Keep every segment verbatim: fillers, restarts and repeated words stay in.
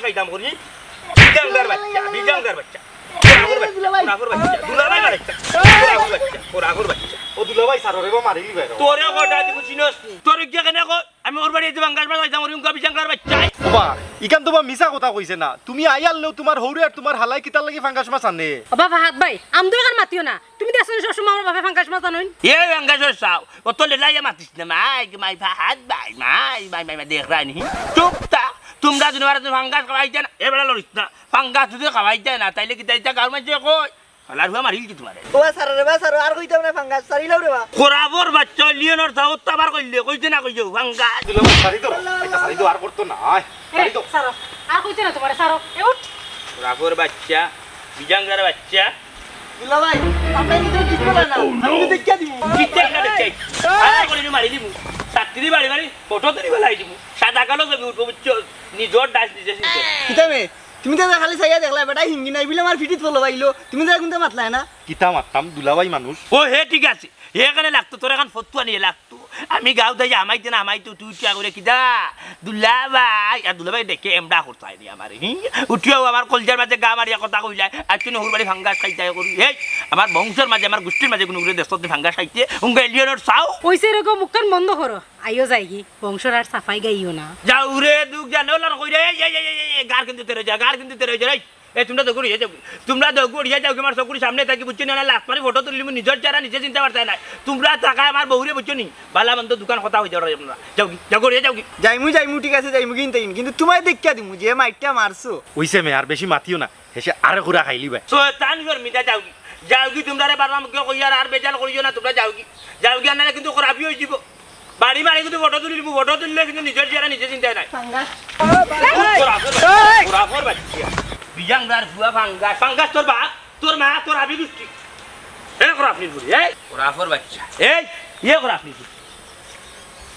খাইতাম করি। বিজাংগার বাচ্চা, বিজাংগার বাচ্চা। খোরাফর বাচ্চা, দুলাভাই। খোরাফর বাচ্চা, দুলাভাই বাচ্চা। খোরাফর বাচ্চা, খোরাফর বাচ্চা। ও দুলাভাই, স্যার, ওরে বা মারিলি বেরো। তোরে কটা দিব চিনস নি? তোর ইজ্ঞা কেনে কয়? আমি ওর বাড়ি আইতে ফাঙ্গাস মাছ খাইতাম, ওর ইঙ্গা বিজাংগার বাচ্চা। ওবা, ইখান তো বা মিছা কথা কইছে না। তুমি আইয়ারলেও তুমার হউরে আর তুমার হালায় কিতার লাগি ফাঙ্গাস মাছ আনে? ওবা ফাহাদ ভাই, আমদু এখান মাতিও না। তুমি দেখছো নি সবসময় আমার বাপে ফাঙ্গাস মাছ আনইন? এ ফাঙ্গাসর চাও, অত লেলাইয়া মাতিস না, মাই, মাই, ফাহাদ ভাই, মাই, মাই, মাই, মাই, দেখরায় নি। চুপ তা, তুমরা দুনো বার ফাঙ্গাস খাওয়াইতে না, এ বেটা লড়িস না, ফাঙ্গাস যদি খাওয়াইতে না, তাইলে কিতা ইতা গাঁওর মাঝে কই? হালার হুয়া মারিল কি তুমারে? ও বা ছাড়ো রে বা, ছাড়ো, আর কইতাম না ফাঙ্গাস, ছাড়িলাও রে বা। খোরাফর বাচ্চা, লিওনর চাও, তো আবার কইলে, কইতে না কইও, ফাঙ্গাস। দুলাভাই, ছাড়ি দাও, ইটা ছাড়ি দাও, আর করতো না, আয়, এ, ছাড়ি দাও। ছাড়ো, আর কইতে না তুমারে, ছাড়ো, এ উঠ। খোরাফর বাচ্চা, বিজাংগার বাচ্চা। দুলাভাই, আপনার ভিতরে ঠিক করে না। আমি তো দেখিয়া দিমু। কিতা একটা দেখছস? আর করে নি মারি দিমু। ছাত্রী বাড়ি বাড়ি ফটো তুলি বেলাই দিমু। সাদা কালো ছবি উঠবো, বুঝছো? নিজর ডাস নিজে চিনতে। কিতা বে? তুমি তো খালি চাইয়া দেখলা, বেটা হিঙ্গি নাই বুলে আমার ফিটিত ফলো পাইলো। তুমি তো এখন তো মাতলায় না। কিতা মাততাম, দুলাভাই মানুষ। ও হে, ঠিক আছে। হে এখানে লাগতো, তোর এখন ফতুয়া নিয়ে লাগতো। আমি গাঁও যাই, আমাইতে না, আমাইতে তুই উঠিয়া করে কিতা? দুলাভাই, আর দুলাভাই দেখে এমডা করতে হয়নি আমারে, হি? উঠিয়াও আমার কলজার মাঝে গা মারিয়া কথা কইলায়, আর তুই হউর বাড়ি ফাঙ্গাস খাইতে করি। এই, আমার বংশর মাঝে, আমার গোষ্ঠীর মাঝে কোনো করে দেখছ তুই ফাঙ্গাস খাইতে, উঙ্গা এলিয়নর চাও? ওইসে এরকম মুখখান বন্ধ করো, আইও যাইগি, বংশর আর সাফাই গাইও না। যাও রে, দুখ জানো লার কইরে, এই, এই, এই, এই, এই, গার কিন্তু তেরে যা, গার কিন্তু তেরে যা, এই। এ, তুমরা দগুড়িয়া যাও, তুমরা দগুড়িয়া যাও, আমার চকুর সামনে থাকি, বুঝছো নি? না, লাত মারি ফটো তুলিলিমু, নিজর চেহারা নিজে চিনতে পারতায় নায়। তুমরা থাকায় আমার বউরে, বুঝছো নি? বালা মন্দ দুকান কথা কই যাও, যাও গি, যাও গড়িয়া যাও গি। যাইমু, যাইমু, ঠিক আছে, যাইমু কিন্তু, কিন্তু তুমারে দেখিয়া দিমু যে মাইরটা মারছো। ওইসে মে, আর বেশি মাতিও না, হেষে আরে খুরা খাইলি ভাই। শয়তান শর্মিদা যাও গি, যাও গি, তুমরারে বারবার মুখে কইয়ার আর বেজাল করিও না, তুমরা যাও গি, যাও গি, আনারে কিন্তু খরাপই অইযিবো। বাড়ি মারি কিন্তু ফটো তুলি দিমু, ফটো তুললে কিন্তু নিজর চেহারা নিজে চিনতে নায়। পাঙ্গাস। খরাফর, খরাফর বাচ্চা। বিজাংগার ফুয়া ফাঙ্গাস। ফাঙ্গাস তোর বাপ, তোর মা, তোর আবি গুষ্টি। এ খরাফনির ফুড়ি, এই। খরাফর বাচ্চা। এই, ইয়ে খরাফনির ফুড়ি।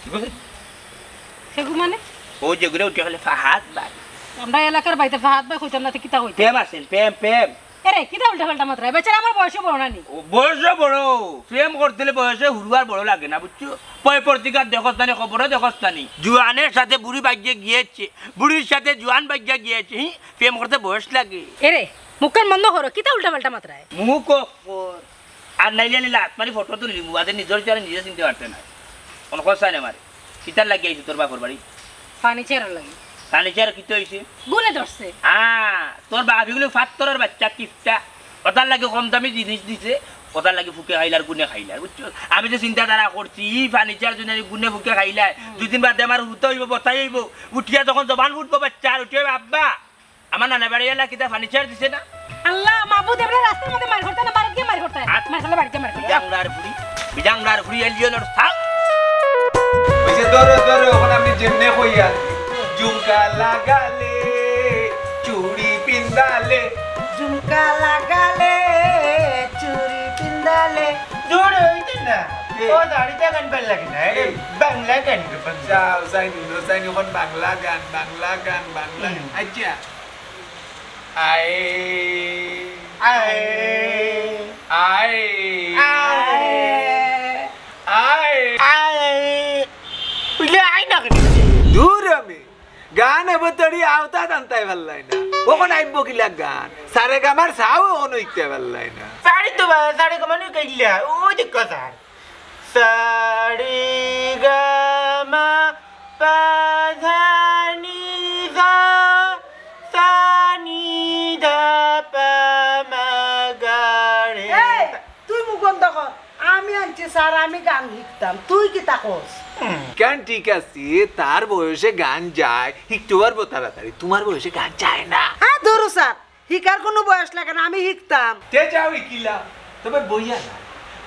কি কইছে? সেগু মানে? ও যেগুলো উঠে গেলে ফাহাদ ভাই। আমরা এলাকার বাইতে ফাহাদ ভাই কইতাম না, তে কিতা কইতাম? প্রেম আছেন, প্রেম, প্রেম। এরে, কিতা উল্টা পাল্টা মাতরায়? বেচারা আমার বয়সও বড় না নি। ও, বয়সও বড়। প্রেম করতে হলে বয়সে হুরু আর বড় লাগে না, বুঝছো? পয় পত্রিকাত দেখস না নি, খবরও দেখস না নি। জুয়ানের সাথে বুড়ি ভাগিয়া গিয়েছে, বুড়ির সাথে জুয়ান ভাগিয়া গিয়েছে। হি, প্রেম করতে বয়স লাগে। এরে, মুখখান বন্ধ করো, কিতা উল্টা পাল্টা মাতরায়? মুখ অফ কর। আর নাইলে আনি লাত মারি ফটো তুলি দিমু, বাদে নিজর চেহারা নিজে চিনতে পারতে নায়। কোন কথা নেই আমার। কিতার লাগি আইছো তোর বাপর বাড়ি? ফার্নিচারর লাগি। ফার্নিচার কিতা অইছে? গুনে ধরছে। আ, তোর বাপ ইগুলো ফাত্তরর বাচ্চা কিপটা। ওটার লাগি কম দামি জিনিস দিছে, ওটার লাগি ফুকে খাইলার, গুনে খাইলার, বুঝছো? আমি যে চিন্তাধারা করছি, ই ফার্নিচার যদি আমি গুনে ফুকে খাইলার, হুম। দুই দিন বাদে আমার হুরুতা অইবো, বতাই অইবো, উঠিয়া যখন জবান ফুটবো বাচ্চা, আর উঠিয়া অইবো, "আব্বা, আমার নানা বাড়ি এলা কিতা ফার্নিচার দিছে না?" আল্লাহ, মাবুদ, এবারে রাস্তার মধ্যে মার করতে না, বাড়িত গিয়া মার করতে। আত মার করলে বাড়িত গিয়া মার করতে। বিজাংরার ফুড়ি, বিজাংরার ফুড়ি, এলিয়নর সাপ। ওই যে ধরো, ধরো, এখন আমি যেমনে কইয়া, ঝুমকা লাগালে, চুড়ি পিন্দালে। ঝুমকা লাগালে, চুড়ি পিন্দালে। জোরে অইতে না। এই। ও দাড়িটা গান ভালা লাগে না, এটা এই। বাংলা গান রে, বাংলা। যাও, যাইনি, নো, যাইনি, এখন বাংলা গান, বাংলা গান, বাংলা গান। হুম। আচ্ছা। আয়, আয়, আয়, আয়, আয়, আয়। আয়। বুঝলে আয় না কেন? দূর আমি। গান এবার তোরই আওতা টানতাই পারলাই না। ওখানে আইব কিলা গান? সারে গামার সাও ওখানে ইকতে পারলাই না। পারি তো বা, সারে গামা নু গাইলা। ও যে কথা। সারে গামা পা ধা নি ধা, সা নি ধা পা মা গা রে। এই, তুই মুখ বন্ধ কর। আমি আনছি স্যার, আমি গান শিখতাম, তুই কিতা কস? হুম। গান ঠিক আছে, তার বয়সে গান যায়, শিখতে পারবো তাড়াতাড়ি। তোমার বয়সে গান যায় না। হ্যাঁ, ধরো স্যার, শিখার কোনো বয়স লাগে না, আমি শিখতাম। তে যাও ইকিলা, তবে বইয়া না।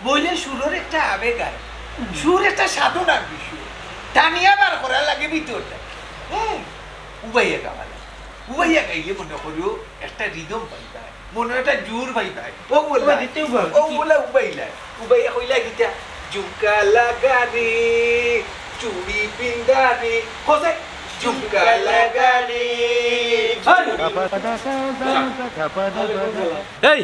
বইলে সুরর একটা আবেগ আয়, সুর একটা সাধনার বিষয়, টানিয়া বার করা লাগে ভিতরটা। হুম, উবাইয়া গাওয়া লাগে, উবাইয়া গাইলে মনে করিও একটা রিদম পাইবা, মনে একটা জোর পাইবা। ও বলা, ও বলা উবাইলা, উবাইয়া কইলা কিতা? ঝুমকা লাগানি, চুড়ি পিন্দানি, খোঁজে ঝুমকা লাগানি। এই,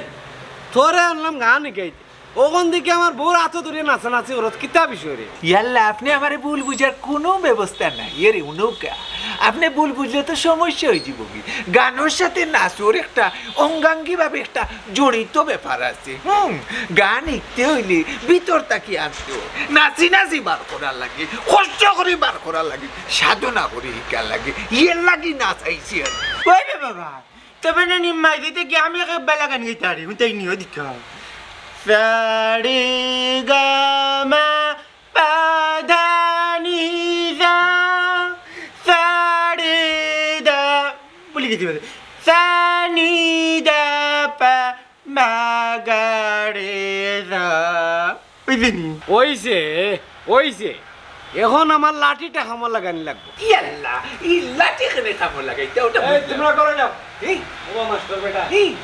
তোরে আনলাম গান গাইতে, ওখান দিকে আমার বউর আতো ধরে নাচানাচি করত, কিতা বিষয় রে? ইয়াল্লা, আপনি আমারে ভুল বুঝার কোনো ব্যবস্থা নাই। এরে উনৌকা, আপনে ভুল বুঝলে তো সমস্যা অইযিবো গি। গানর সাথে নাচর একটা অঙ্গাঙ্গিভাবে একটা জড়িত ব্যাপার আছে। হুম, গান হিকতে অইলে ভিতর থাকি আনতে অয়। নাচি নাচি বার করার লাগি, কষ্ট করি বার করার লাগি, সাধনা করি হিকার লাগি, এর লাগি নাচাইছি আর। ওই রে বাবা, তবে না নিম্মাই দিতে কি আমি এক বেলা গান গাইতারি, হুনতাই নিও দিকা। সারে গা মা পা ধা নি সা, সারে দা, ভুলি গেছি বাদে। সা নি দা পা মা গা রে সা। অইছে নি? অইছে, অইছে। এখন আমার লাঠিটা কামো লাগানি লাগবো। ইয়াল্লা, ই লাঠি কেনে কামো লাগাইতা, ওটা এই, বুঝলাম। তোমরা করো যাও। এই। ও মাস্টার বেটা। এই।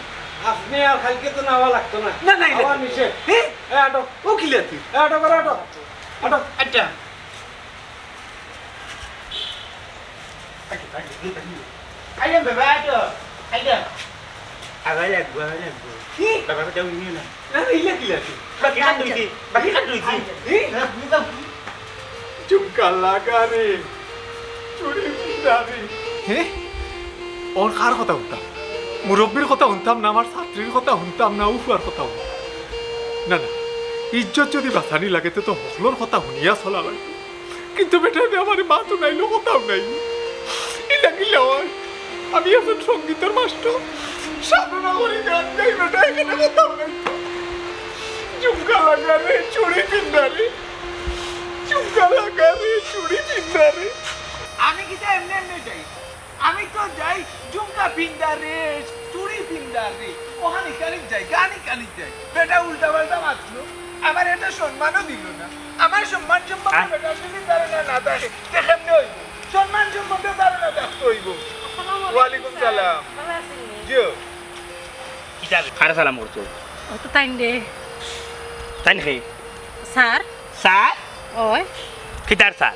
আপনে আর কালকে তো নেওয়া লাগতো না। না, না, আবার নিষেধ। এই। এই, আটো। ও কি লাঠি? এই, আটো করো, আটো। আটো। আচ্ছা। আইলাম বাবা, আইলাম, আইলাম। আবার লাগবো, আবার লাগবো। কি? বাবা, বাবা, যাও, নিও না। না, না, ইলা কি লাগে? বাকি কাট হইছে, বাকি কাট হইছে। এই? ঝুমকা লাগা রে, চুড়ি পিন্দা রে। হে? ওর কার কথা হুনতাম? মুরব্বির কথা হুনতাম না, আমার ছাত্রীর কথা হুনতাম না, উফার কথা হুনতাম? না, না, ইজ্জত যদি বাঁচানি লাগে, তে তো হকলর কথা হুনিয়া চলা লাগে। কিন্তু বেটায় দে আমারে মাত হুনাইলো, কথা হুনাইলো। ইলা কিলা অয়? আমি এখন সঙ্গীতর মাস্টার। সাধনা করি গান গাই, বেটায় কেনে কথা হুনাইলো? ঝুমকা লাগা রে, চুড়ি পিন্দা রে। ঝুমকা লাগা রে, চুড়ি পিন্দা রে। আমি কিতা এমনে এমনে যাই? আমি তো যাই ঝুমকা পিন্দা রে, চুড়ি পিন্দা রে। ওখানে কানিত যাই, গানি কানিত যাই। বেটা উল্টা পাল্টা মাতলো, আমার একটা সম্মানও দিল না। আমার সম্মান সম্পর্কে আ- বেটার যদি ধারণা না থাকে, তে কেমনে হইব? সম্মান সম্পর্কে ধারণা থাকতে হইব। আসসালামু আলাইকুম, ওয়ালাইকুম স্যার। সালাম। ভালো আছেন নি? জি। কিতার? কারে সালাম করছো? ও তো তাইন রে। তাইন কে? স্যার। স্যার? ওই। কিতার স্যার?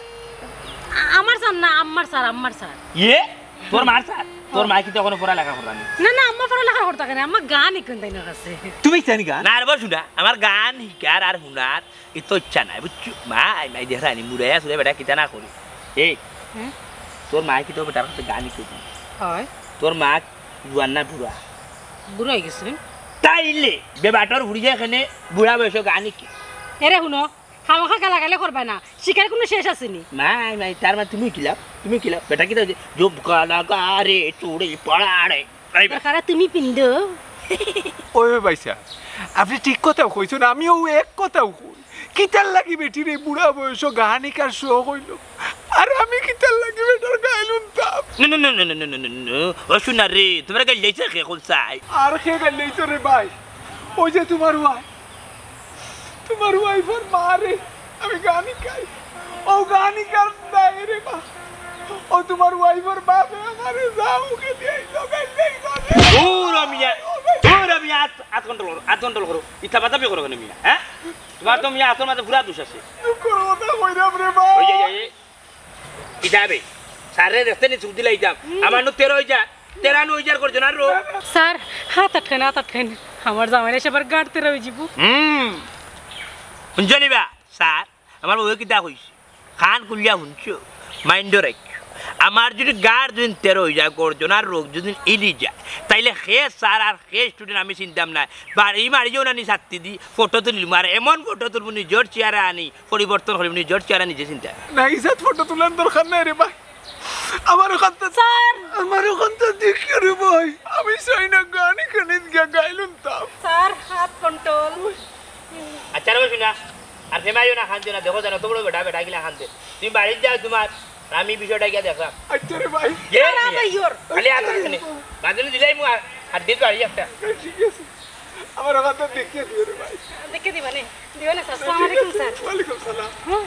আ-, আমার স্যার না, আম্মার স্যার, আম্মার স্যার। ইয়ে? তোর মার স্যার? তোর মায় কিন্তু এখনো পড়ালেখা কররা নি? না, না, আম্মা পড়ালেখা করতা কেনে? আম্মা গান হিকইন তাইনর কাছে। তুমি জানি গান? না রে বা হুনা, আমার গান হিকার আর হুনার এত ইচ্ছা নাই, বুঝছো? মাই, মাই দেখরা নি, মুড়াইয়া সুরে বেটা কিতা না করে। এই, হুম? তোর মায় কিন্তু বেটার কাছে গান হিকইন? হয়। তোর মা জুয়ান না বুড়া? বুড়া হয়ে গেছে। তাইলে বেবাটর ফুড়ি যায় কেনে বুড়া বয়সে গান হিকে? এরে হুনো, খামোখা গালাগালি করবা না, শিখার কোনো শেষ আছে নি। মাই, মাই, তার মানে তুমি কিলা, তুমি কিলা, বেটা কিতা যে ঝুমকা লাগা রে, চুড়ি পড়া রে। এই বে- দরকার তুমি পিন্দো। ওই ভাইসাব, আপনে ঠিক কথাউ কইছইন, আমিও এক কথাউ কই। কিতার লাগি বেটির এই বুড়া বয়সো গান হিকার শখ অইলো? আর আমি কিতার লাগি বেটার গাইল হুনতাম? No, no, no, no, no, no, no, no, no। ও হুনা রে, তুমার গাইল যাইছে কে কোন চাই? আর কে গাইল যাইতো রে ভাই? ওই যে তুমার ওয়াই, তুমার ওয়াইফর মা রে, আমি গান হিকাই। ও গান হিকার নাই রে বা। ও তুমার ওয়াইফর বাপে আমারে যা মুখে দিয়া আইলো, গাইল যাইতো রে। দূর মিয়া, দূর মিয়া, আত, আত control করো, আত control করো। ইতা বাতাবি করো কেনে মিয়া, হ্যাঁ? তুমার তো মিয়া আতর মাঝে পুরা দোষ আছে। দুঃখর কথা কইরাম রে ভাই। ওই, ওই, ওই, ওই। কিতা বে? স্যাররে দেখতে নি চুপ দিলাইতাম। হুম। আমার নু তেরো অইযার, তেরা নু অইযার করছো না রো। স্যার, আত আটকাইন, আত আটকাইন। আমার জামাইর এসে আবার গাঁট তেরা অইযিবো। হুম। হুনছো নি বা? স্যার, আমার বউয়ে কিতা কইছে? কান খুলিয়া হুনছো? Mind রাখিও। আমার যদি গাঁট যদি তেরা অইযায়, গর্দনার রগ যদি ইলি যায়, তাইলে হে স্যার আর হে student আমি চিনতাম নায়। বাড়ি মারিও না নি ছাত্তি দি, ফটো তুলিমু। আর এমন ফটো তুলমু নিজর চেহারা আনি, পরিবর্তন করিমু নিজর চেহারা নিজে চিনতা। না, ইজাত ফটো তুলার দরকার নাই রে ভাই। আমার অখানতা স্যার। আমার অখানতা দেখিও রে ভাই। আমি চাই না গান হিকানিত গিয়া গাইল হুনতাম। স্যার, আত control। আচ্ছা রে, হুনা, আর ফেমাইও না, কান্দিও না, দেখো জানো, তোমরা বেটা, বেটা কিলা কান্দে। তুমি বাড়িত যাও তুমার, আর আমি বিষয়টা গিয়া দেখরাম। আচ্ছা রে ভাই। এ না, না, মিয়া। ভাই, ওর। খালি আত রাখো নি। বাদলে দিলাই মু আর, আর দিন বাড়ি একটা। ঠিক আছে। আমার অখানতা দেখিয়া দিও রে ভাই। দেখিয়া দিবা নে। দিবা নে, স্যার। আসসালামু আলাইকুম, স্যার। ওয়ালাইকুম সালাম। হ্যাঁ।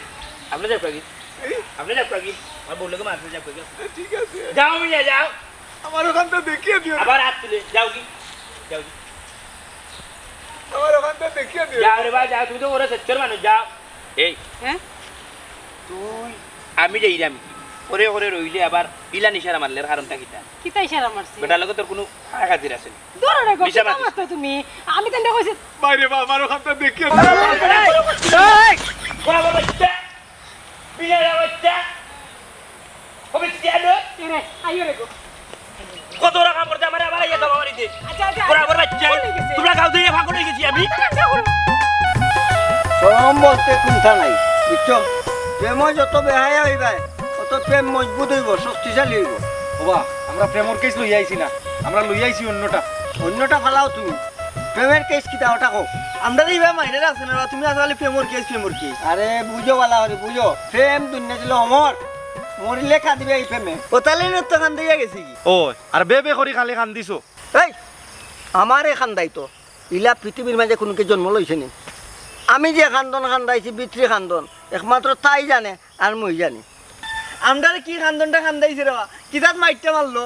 আপনে যাও কই? এই? আপনে যাও কই? আমার বউর লগে মাত, আপনে যাও কই? ঠিক আছে। যাও মিয়া, যাও। আমার অখানতা দেখিয়া দিও রে। আবার আত তুলে, যাও গি? যাও গি? আমার অখানতা দেখিয়া দিও। যাও রে ভাই, যাও, তুমি তো বড় সচ্চর মানুষ, যাও। এই, হ্যাঁ? তুই, আমি যাইরাম। ওরে, ওরে রইলে আবার ইলা ইশারা মারলে, কারণটা কিতা? কিতা ইশারা মারছি? বেটার লগে তোর কুনু খাতির আছে নি? ধরো রে গো, কিতা মারছো তুমি? আমি তো এটা কইছি। বাইরে বা, আমার অখানতা দেখিয়া দিও। এই, এই, বড় বড় বাচ্চা, বিয়ার বাচ্চা, হবে কি জানো? আইও রে গো। কত বড় কাম করতে আমারে আবার আইয়া জমা মারি দে। আচ্ছা, আচ্ছা, বরাবর বাচ্চা। ভুল হয়ে গেছে। তোমরা গাঁও দিয়ে ফাঁকড় হয়ে গেছি আমি। আচ্ছা, আচ্ছা, বলো। শরম বলতে কুন্তা নাই, বুঝছো? প্রেমও যত বেহায়া হইবায়, তত প্রেম মজবুত হইব, শক্তিশালী হইব। ওবা, আমরা প্রেমর কেস লইয়া আইছি না, আমরা লইয়া আইছি অন্যটা। অন্যটা ফালাও তুমি। প্রেমের কেস কিতা ওটা কও? আমরা তো ইবা মাইরে রাখছে না, তুমি আজ খালি প্রেমর কেস, প্রেমর কেস। আরে বুঝো বালা করে বুঝো, প্রেম দুনিয়া ছিল অমর, মরিলে কাঁদিবে এই প্রেমে। ও তাহলে না তো কান্দাইয়া গেছি কি? ও, আর বে বে করি খালি কান্দিছো। এই, আমারে কান্দাইতো। ইলা পৃথিবীর মাঝে কোনো কি জন্ম লইছে নি? আমি যে কান্দন কান্দাইছি, ভিতরি কান্দন, একমাত্র তাই জানে আর মুই জানি। আমরারে কি কান্দনটা কান্দাইছে রে বা? কিতাত মাইরটা মারলো?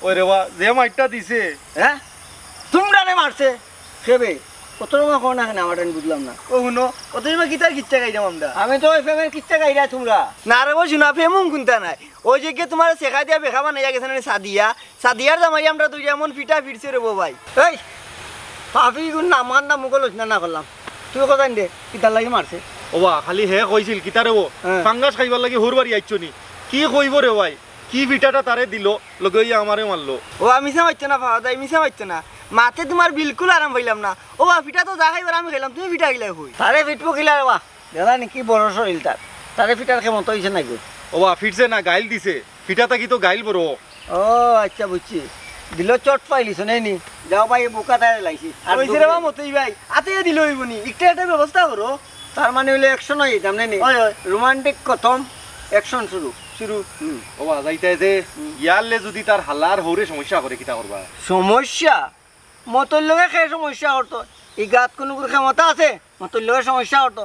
ওই রে বা, যে মাইরটা দিছে। হ্যাঁ? তোমরারে মারছে? কে বে? কত রকম কও না কেন আমার, আমি বুঝলাম না। ও হুনো, কত সময় কিতার কিচ্ছা গাইলাম আমরা? আমি তো ওই প্রেমের কিচ্ছা গাইরা তোমরা। না রে বা, শুনা, প্রেম হুন কুন্তা নাই। ওই যে কে তোমার শেখা দিয়া বেখা বানাইয়া গেছে না নি সাদিয়া? সাদিয়ার জামাই আমরা দুই এমন ফিটা ফিরছে রে বউ ভাই। এই, পাপি গুণ নাম কান্দা মুখো লইস না, না করলাম। তুই কথা দে, কিতার লাগি মারছে? ওবা, খালি হে কইছিল, কিতা রে ও? হ্যাঁ। ফাঙ্গাস খাইবার লাগি হুর বাড়ি আইছো নি? কি কইব রে ভাই? কি ফিটাটা তারে দিল, লগে অইয়া আমারে মারলো। ও, আমি মিছা মারতো না, ফাওয়া দাই, মিছা মারতো না। মাতে তোমার বিলকুল আরাম পাইলাম না। ও বা, ফিটা তো যা খাইবার আমি খাইলাম, তুমি ফিটা গিলা কই? তারে ফিটবো কিলা রে বা? দাদা নি কি বড় শরীর তার। তারে ফিটার ক্ষমতা হইছে নাকি? ও বা, ফিটছে না, গাইল দিছে। ফিটা থাকি তো গাইল বড়। ও আচ্ছা, বুঝছি। দিল চট পাইলিছ নাই নি? যাও ভাই, বোকা তারে লাইছি। আর কইছে রে বা মতই ভাই, আতে দিল হইব নি? একটা একটা ব্যবস্থা করো। তার মানে হইলে অ্যাকশন হয়ে যেতাম, নাই নি? হয়, হয়। রোমান্টিক প্রথম, অ্যাকশন শুরু। শুরু। হুম। ও বা, যাইতে যে হুম। ইয়ারলে যদি তার হালার হৌরে সমস্যা করে, কিতা করবা? সমস্যা? মতর লগে খে সমস্যা করতো? ই গাত কোনো গুর ক্ষমতা আছে? মতর লগে সমস্যা করতো?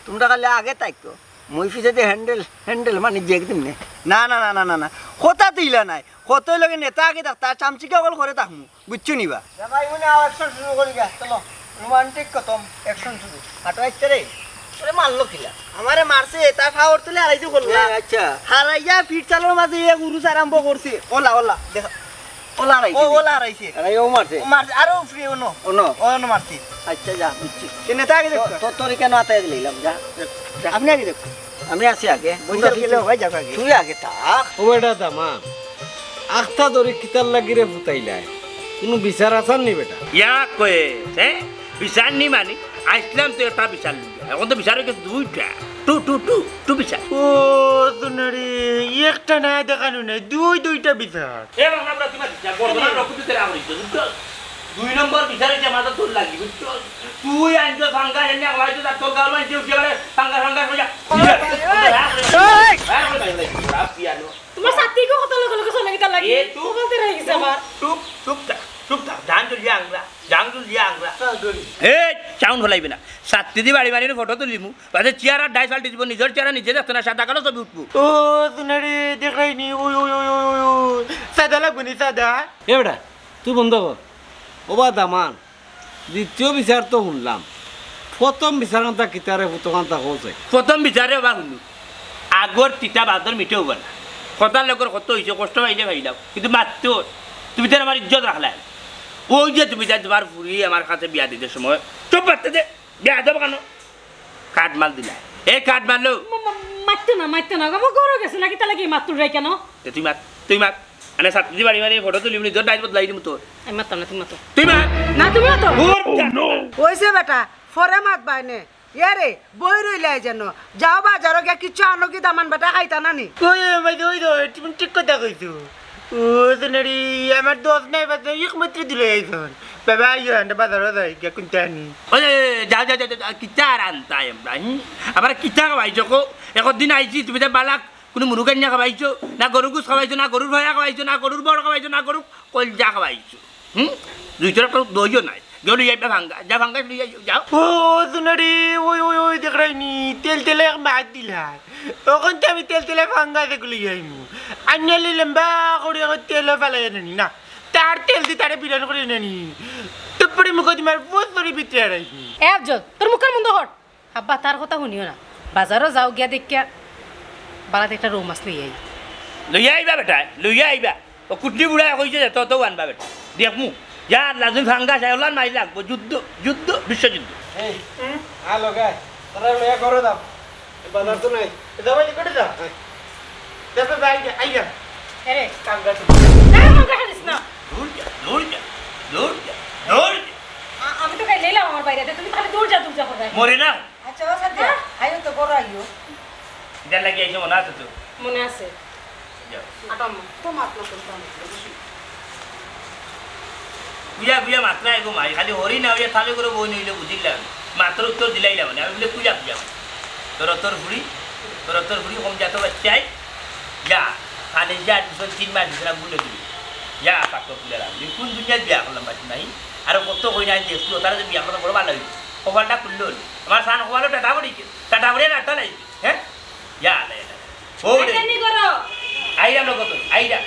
তোমরা খালি আগে তাইকো, মুই পিছে যে হ্যান্ডেল, হ্যান্ডেল মানে যে একদম নে। না, না, না, না, না, না, কথা তো ইলা নাই। কতই লগে নেতা আগে থাকতা, চামচিকা অকল করে থাকমু, বুঝছো নি বা? না ভাই, উনি আবার অ্যাকশন শুরু করি গা, চলো, রোমান্টিক খতম, অ্যাকশন শুরু। আটো আইছে রে, তোরে মারলো কিলা? আমারে মারছে, তার পাওয়ার তুলে হারাইছে করলা। এ, আচ্ছা। হারাইয়া ফিট চালোর মাঝে এক উরুস আরম্ভ করছে। ওলা, ওলা, দেখা। ওলা হারাইছে। ও, ওলা হারাইছে। আরে, ও মারছে। ও মারছে, আরো ফ্রি অনো। অনো? অনো মারছে। আচ্ছা, যা, বুঝছি। কে নেতা আগে দেখো। তো-, তোর, তোর কেন আতায় দিলাম, যা। যা। আপনি আগে দেখো। আমি আছি আগে। বন্ধু, তুই গেলে আগে। হয়, যাবে আগে। তুই আগে থাক। ও বেটা দামান, আখতা ধরে কিতার লাগি রে ফুতাইলায়? কোনো বিচার আছার নি বেটা? ইয়া কয়ে, হ্যাঁ? বিচার নি মানি? আইসলাম তো একটা বিচার লইয়া। এখন তো বিচার হয়ে গেছে দুইটা। টু, টু, টু, টু বিচার। ও, শুনারে, একটা না দেখানো নাই, দুই, দুইটা বিচার। এ বাংলা বড় তুই মাতিস না, বর্তমান রক্ত তুই তেরা করিস, বুঝছস? দুই নম্বর বিচার হইছে আমার তোর লাগি, বুঝছস? তুই আনছস ফাঙ্গাস, এনে আমার তো তোর গাল মানছে, উঠে পারে ফাঙ্গাস, ফাঙ্গাস হয়ে যা। এই! তোমার সাথী গো কত লগে লগে চলে গেছে লাগি। এ, চুপ, মোবাইল তো রয়ে গেছে চুপ, আমার। চুপ, চুপ থাক, চুপ থাক। জান চলিয়া আংরা, জান চলিয়া আংরা। এই, সাউন্ড ফলাইবে না। সাত্তি দি বাড়ি বাড়ি ফটো তুলিমু। বাদে চেয়ার আর ডাইস পাল্টি দিব, নিজের চেয়ার নিজে দেখতো না, সাদা কালো ছবি উঠবো। ও, শুনারে, দেখাইনি, ওই, ওই, ওই, ওই, ওই, ওই। সাদা লাগবো নি, সাদা। এ বেটা, তুই বন্ধ কর। ও বা দামান, দ্বিতীয় বিচার তো শুনলাম, প্রথম বিচার কান্তা কিতারে, প্রথম কান্তা হোসে। প্রথম বিচারে বা শুনু, আগর তিতা বাদর মিঠে হবা না। কথার লগর কত হইছে, কষ্ট পাইলে পাইলাও, কিন্তু মাততে ওর। তুমি তো আমার ইজ্জত রাখলায়। ওই যে তুমি যাই তোমার ফুরি আমার কাছে বিয়া দিতে সময়, চুপ মারতে দে, বিয়া দেবো কেন? কাঠমাল দিলা, এ কাঠমাল লো। মা-, মা-, মারতে না, মারতে না, আমার গরু গেছে নাকি, তাহলে কি মাতুর রাই কেন? এ তুই মার, তুই মার। আরে সাত কেজি বাড়ি মারি ফটো তুলি, নিজের ডাইস বদলাই দিমু তোর। আমি মারতাম না, তুমি মাতো। তুই মার। না, তুমি মাতো। ওর যা। হইছে বেটা, ফরে মাত বাইনে। এ রে, বই রইলাই যেন। যাও বাজারো গিয়া কিচ্ছু আনো কি দামান বেটা খাইতা না নি? ওই, ওই, ওই, ওই, ওই, তুমি ঠিক কথা কইছো। ও, সোনারি, আমার দোষ নাই, বাদ নাই, একমাত্র দিলে আইছন। বাবা, আইও, আমরা বাজারো যাই, গিয়া কুনটা আনি। ওই, ওই, ওই, যাও, যাও, যাও, যাও, কিতা আর আনতাই আমরা, হুম? আমরা কিতা খাওয়াইছো কো? একদিন আইছি, তুমি তো বালাক কোনো মুরুগাইন্না খাওয়াইছো, না গরু গুস খাওয়াইছো, না গরুর ভয়া খাওয়াইছো, না গরুর বড় খাওয়াইছো, না গরুর কলজা খাওয়াইছো। হুম? দুই চার একটা দইও নাই। গেল ইয়াইবা ভাঙ্গা, যা ভাঙ্গা লইয়া যাও। ও, সোনারি, ওই, ওই, ওই, দেখরাইনি, তেল তেলে এক মাত দিলা। তখন তো আমি তেল তেলে ভাঙ্গা দেখে লই আইমু। আনিয়া লই লম্বা করে এখন তেলও ফালাই আনি না। তার তেল দি তারে বিরান করে আনি। টুপ করে মুখো দিমার বহুত করে ভিতরে আড়াইনি। এ আফজল, তোর মুখের মন্দ হট। আব্বা, তার কথা শুনিও না। বাজারো যাও, গিয়া দেখিয়া বালাতে একটা রৌ মাছ লইয়া আই। লইয়া আইবা বেটায়, লইয়া আইবা। ও কুটনি বুড়ায় কইছে যে, তত আনবা বেটা। দেখমু। যা আল্লাহ, তুমি ফাঙ্গাস আয়, ওলান মারি লাগবো। যুদ্ধ, যুদ্ধ, বিশ্বযুদ্ধ। এই, আলো গায়, তোরা লইয়া ঘরে যাও। এই বাজার তো নাই। এ, যাও, এই করে যাও। হ্যাঁ। দেখো, ভাই, আইয়া। এরে, কামড়া তো। আরে, মন কাটা দিস না। দূর যা, দূর যা, দূর যা, দূর যা। আ-, আমি তো খালি নিলাম আমার বাইরে, তুমি খালি দূর যা, দূর যা করে। মরে না। আচ্ছা, ও সাথে, হ্যাঁ? আইও তো, বড় আইও। ইটার লাগি আইছো, মনে আছে তো? মনে আছে। যাও। আটাম, তো মাত না করতাম। বুঝা, বুঝা মাত্রা এগো মাই, খালি হরি না হইয়া তালে করে বই নইলে বুঝিলাম। মাত্র উত্তর দিলাইলাম না। আমি বলে, "কুইলা, কুইলা।" তোর তোর ফুড়ি, তোর তোর ফুড়ি কম জাত বাচ্চাই। যা, খালি যা, দুশো তিন মাস দিছিলাম, ভুলে দিবি। যা, পাকো তুলে রাখবি। কোন দুনিয়ার বিয়া করলাম বাচ্চা নাই? আর কত কই নাই দেখলো, তারা যে বিয়া করলাম বড় ভালো হইল। কপালটা খুললো। আমার সান কপালও টাটা পড়ি, টাটা পড়ে রাখতে নাই। হ্যাঁ? ইয়া আল্লাহ, ইয়া আল্লাহ। ও রে। আইলাম না কত? আইলাম।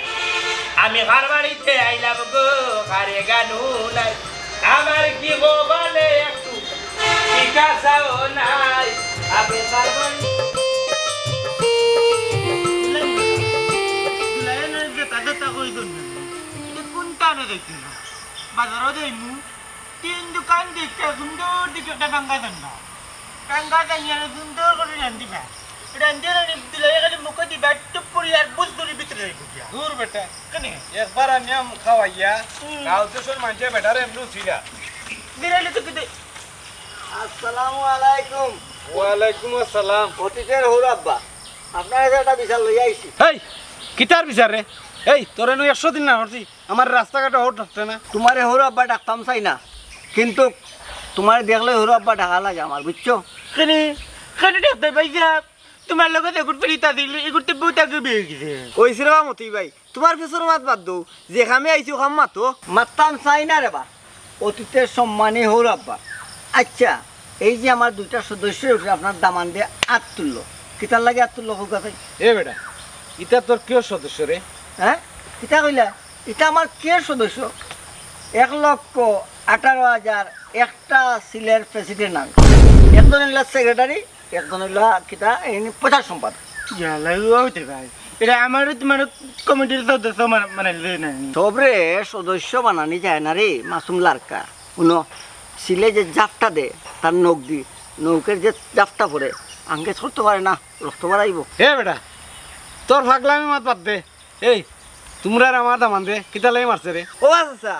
আমি কার বাড়িতে আইলাম গো, কারে গানু নাই। আমার কি গো বলে একটু জিজ্ঞাসাও নাই। আমি কার বাড়ি দুলাইনের যে তাদের তা কই দন। এটা কোন টানে দেখি না? বাজারও যাইমু। তিন দোকান দেখে সুন্দর দেখে একটা বাঙ্গা ঠান্ডা। বাঙ্গা জানি আর সুন্দর করে রান্ধিবা। রান্ধিয়া রানি দিলে খালি মুখে দিবা, টুপ করি আর বুঝ করি ভিতরে রেখে দিয়া। দূর বেটা। কেনে? একবার আনিয়া খাওয়াইয়া, হুম। গাঁও দেশর মানষে বেটারে এমনি ছিলা। বিড়ালে তো কিতে। আসসালামু আলাইকুম। ওয়ালাইকুম আসসালাম। অতীতের হৌর আব্বা, আপনার কাছে একটা বিচার লইয়া আইছি। এই, কিতার বিচার রে? এই, তোরে নু একশো দিন না করছি। আমার রাস্তাঘাটে হৌর ডাকতে না। তোমারে হৌর আব্বা ডাকতাম চাই না, কিন্তু তোমারে দেখলে হৌর আব্বা ডাকা লাগে আমার, বুঝছো? কেনে? কেনে ডাকতে ভাই সাহেব? তোমার লগে যে ঘুরতে লিতা দিল, এই ঘুরতে বউতা গিয়ে বিয়ে গেছে। ওই সিনেমা মতি ভাই, তোমার পিছনে মাত বাদ দেও, যে কামে আইছি ও কাম মাতো। মাততাম চাই না রে বা, অতীতের সম্মানী হৌর আব্বা। আচ্ছা, এই যে আমার দুইটা সদস্যর উপরে আপনার দামান দিয়ে আত তুললো, কিতার লাগে আত তুললো, হোক আছে? এ বেটা, ইটা তোর কিয় সদস্য রে? হ্যাঁ, কিতা কইলা? ইটা আমার কে সদস্য? এক লক্ষ আঠারো হাজার একটা সিলের প্রেসিডেন্ট আমি। একজন হইলা সেক্রেটারি, একজন হইলা কিতা, এই প্রচার সম্পাদক। ইয়াল্লা, ও হইতে ভাই। এটা আমারও তোমার কমিটির সদস্য বানা-, বানাইলে না নি? সবরে সদস্য বানানি যায় না রে, মাসুম লারকা। হুনো, সিলে যে জাপটা দে, তার নখ দি, নখের যে জাপটা পড়ে, আঙ্গে ছড়তে পারে না, রক্ত বাড়াইব। এ বেটা, তোর ফাগলামি মাত বাদ দে। এই, তোমরা আর আমার দামান দে, কিতা লাগি মারছে রে? ও আচ্ছা,